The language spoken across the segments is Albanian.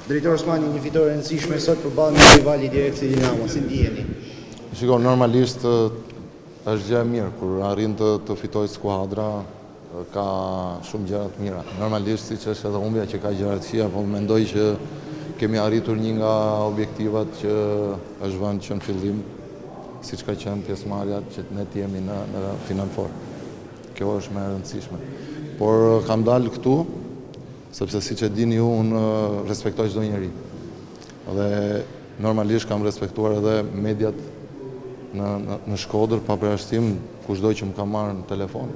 Drejtor Osmani, një fitore e rëndësishme sot përballë një rivali direkt si Dinamo, si ndiheni? Shiko, normalisht është gjë e mirë kur arrin të të fitojë skuadra, ka shumë gjëra të mira. Normalisht siç është edhe humbja që ka gjëra të këqija, po mendoj që kemi arritur një nga objektivat që është vënë që në fillim, siç ka qenë pjesëmarrja që ne të jemi në në Final Four. Kjo është më e rëndësishme. Por kam dalë këtu Sepse siç e dini ju, unë respektoj çdo njeri. Dhe normalisht kam respektuar edhe mediat në, në, në Shkodër, pa përjashtim, kushdo që më ka marrë në telefon,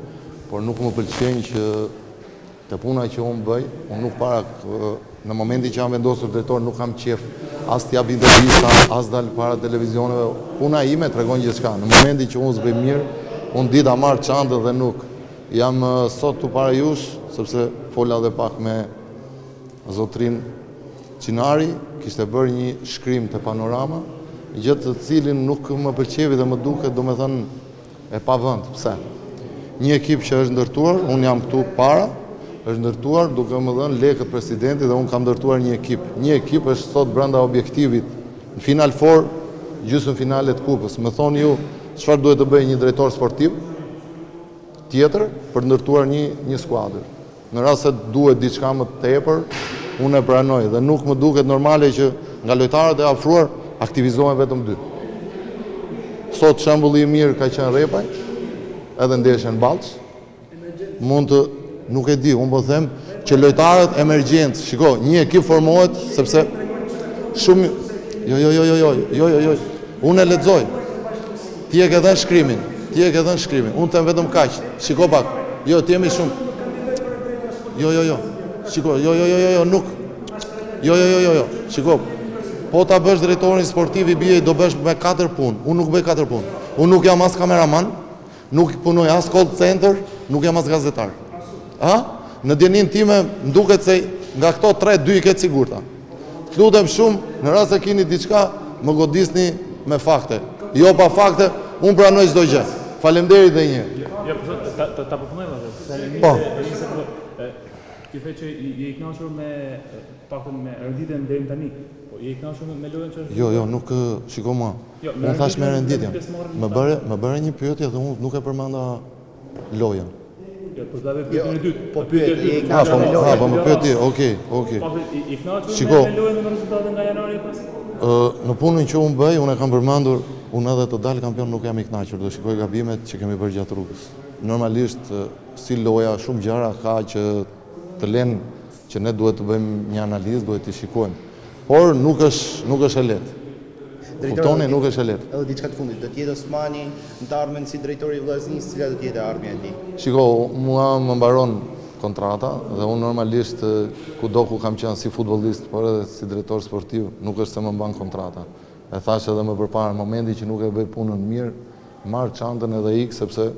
por nuk më pëlqen që te puna që unë bëj, unë nuk para në momentin që jam vendosur drejtor nuk kam qejf as të jap intervista, as dal para televizioneve. Puna ime tregon gjithçka. Në momentin që unë s'bëj mirë, unë di ta marr çantën dhe nuk. Jam sot këtu para jush, sepse fola dhe pak me zotrin Çinari, kishte bërë një shkrim te Panorama, gjë të cilin nuk më pëlqeu dhe më duket, domethënë, e pavend. Pse? Një ekip që është ndërtuar, unë jam këtu para, është ndërtuar duke më dhënë lekët presidenti dhe unë kam ndërtuar një ekip. Një ekip është sot brenda objektivit në Final Four, gjysmëfinale të kupës. Më thoni ju, çfarë duhet të bëjë një drejtor sportiv? tjetër për të ndërtuar një një skuadër. Në rast se duhet diçka më tepër, unë e pranoj dhe nuk më duket normale që nga lojtarët e afruar aktivizohen vetëm dy. Sot shembulli i mirë ka qenë Repaj, edhe ndeshjen në Ballsh. Mund të nuk e di, unë po them që lojtarët emergjencë, shiko, një ekip formohet sepse shumë jo jo jo jo jo jo jo jo unë e lexoj. Ti e ke dhënë shkrimin, ti e ke dhënë shkrimin. Unë them vetëm kaq. Shiko pak. Jo, ti jemi shumë. Jo, jo, jo. Shiko, jo, jo, jo, jo, jo, nuk. Jo, jo, jo, jo, jo. Shiko. Po ta bësh drejtorin sportiv i bie do bësh me katër punë. Unë nuk bëj katër punë. Unë nuk jam as kameraman, nuk punoj as call center, nuk jam as gazetar. A? Në dijeninë time, më duket se nga këto tre, dy i ke të sigurta. Të lutem shumë, në rast se kini diçka, më godisni me fakte. Jo pa fakte, unë pranoj çdo gjë. Faleminderit dhe një. Jo, po ta ta ta përfundojmë atë. Po. Ti the që je i kënaqur me paktën me renditjen deri më tani. Po je i kënaqur me lojën që është? Jo, jo, nuk shiko mua. Jo, unë thash me renditjen. Më bëre, më bëre një pyetje dhe unë nuk e përmenda lojën. Jo, po ta bëj pyetjen e dytë. Po pyet, je i kënaqur me lojën. Po më pyeti, okay, okay. Po i kënaqur me lojën dhe me rezultatin nga janari e pas? Ë, në punën që unë bëj, unë e kam përmendur, unë edhe të dal kampion nuk jam i kënaqur, do shikoj gabimet që kemi bërë gjatë rrugës. Normalisht si loja shumë gjëra ka që të lënë që ne duhet të bëjmë një analizë, duhet t'i shikojmë. Por nuk është nuk është e lehtë. Kuptoni, nuk është e lehtë. Edhe diçka të fundit, do të jetë Osmani në të ardhmen si drejtor i Vllaznisë, cila do të jetë e ardhmja e tij? Shiko, mua më mbaron kontrata dhe unë normalisht kudo ku kam qenë si futbollist, por edhe si drejtor sportiv, nuk është se më mban kontrata. E thashë edhe më përpara, në momentin që nuk e bëj punën mirë, marr çantën edhe ik sepse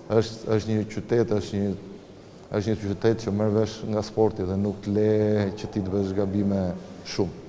është është një qytet, është një është një qytet që merr vesh nga sporti dhe nuk të le që ti të bësh gabime shumë.